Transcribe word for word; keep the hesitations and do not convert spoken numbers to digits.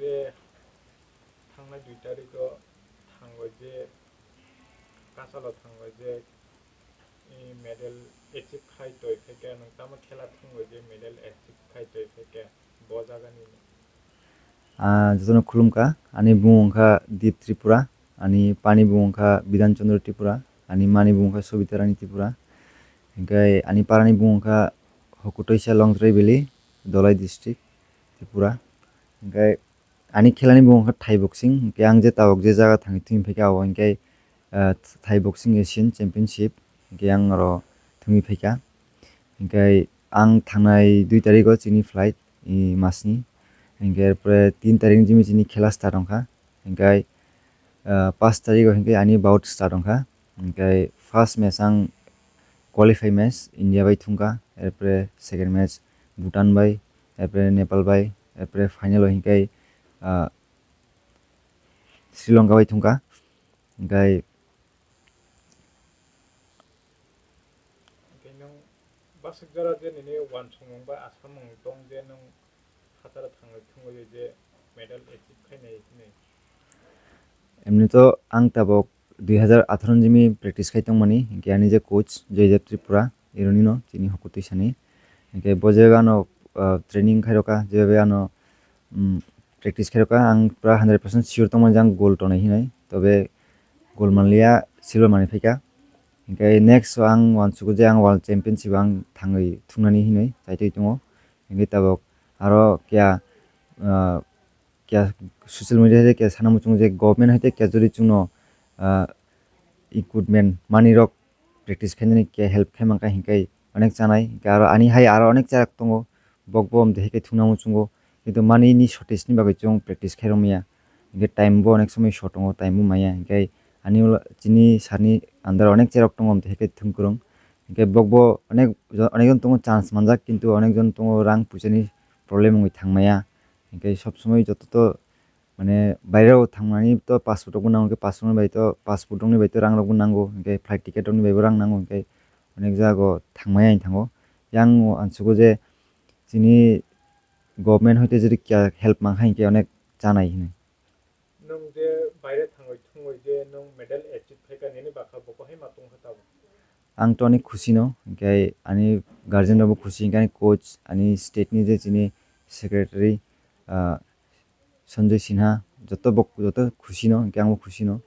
Je thangnai dui tarikh o thango je, kasalo thango je, i medal achieve khai toi phaikha, nwng tamo khela thango je medal achieve khai toi phaikha, bo jagani. Ah, jotono khulumkha, ani bumung wngkha Deep Tripura, ani pani bumung wngkha Bidhan Chandra Tripura, ani mani bumung wngkha Sobita Rani Tripura, hingke ani parani bumung wngkha Hokutoisa Longtrai Valley, Dholai District, Tripura. Hingke ani khelani bumung wngkha Thai boxing, hingke ang je tabok je jaga thangwi thwngwi phaikha, abo hingke, ah, Thai Boxing Asian Championship, hingke ang oro thwngwi phaikha. Hingke ang thangnai dui tarikh o chini flight, i masni. Hingke er pore tin tarikh ni jimi chini khela start wngkha. Hingke, ah, paanch tarikh o hingke ani bout start wngkha. Hingke first match ang qualify match India bai thungkha, er pore second match Bhutan bai, er pore Nepal bai, er pore final o hingke, ah, Sri Lanka bai thungkha. Hingke Hingke nwng basuk jora je nini uansukmung ba asamung tong je nwng hataro thangwi thwngwi je medal achieve khainai hinwi? Emni to ang tabok dui hazar atharo ni jimi practice khai tongmani, hingke ani je coach Joydev Tripura, ironi no chini Hokutoisa ni. Hingke bo je ano, ah, training khai rokha, je ano, um, practice khai rokha, ang pura hundred percent sure tongmani je ang gold tongnai hinwi. Tobe gold manliya, silver manwi phaikha. Hingke next o ang uansugo je ang world championship ang thangwi thungnani hinwi chaitwi tongo. Hingke tabok aro keha, ah, keha social media hai khe sana muchungo je government hai khe jodi chwngno, ah, equipment manwi rok practice khainani khe help khai mankha, hinkhe onek chanai, hinkhe aro ani hai aro onek charak tongo, bokbo amtwi hai khe thungna muchungo, kintu manwi ni shortage ni bagwi chwng practice khai rwmaya, hinkhe time bo onek somoi short tongo, time bo maya, hinkhe ani ulo chini sir ni under onek charak tongo, amtwi hai khe thwng kwrwng, hinkhe bokbo onek, onek jon tongo chance manjak, kintu onek jon tongo rang puisa ni problem wngwi thangmaya. Hinkhe sob somoi joto to, mane, baireo thangmani to passport rokbo nango, hinkhe passport ni bai to, passport rokni bai to rang rokbo nango, hinkhe flight ticket rokni baibo rang nango, hinkhe onek jago thangmaya hinwi thango. Yang uansugo je chini government hoite jodi kya help mankha hinkhe onek chanai hinwi. Nwng je baire thangwi thwngwi je nwng medal achieve khaikha, nini bakha bo kwhai ma tongkha tabuk? Ang to ani khusi no, hinkhe ani guardian rokbo khusi, hinkhe ani coach, ani state ni je chini secretary, ah, Sanjay Sinha, joto bok-, joto khusi no, hinkhe angbo khusi no.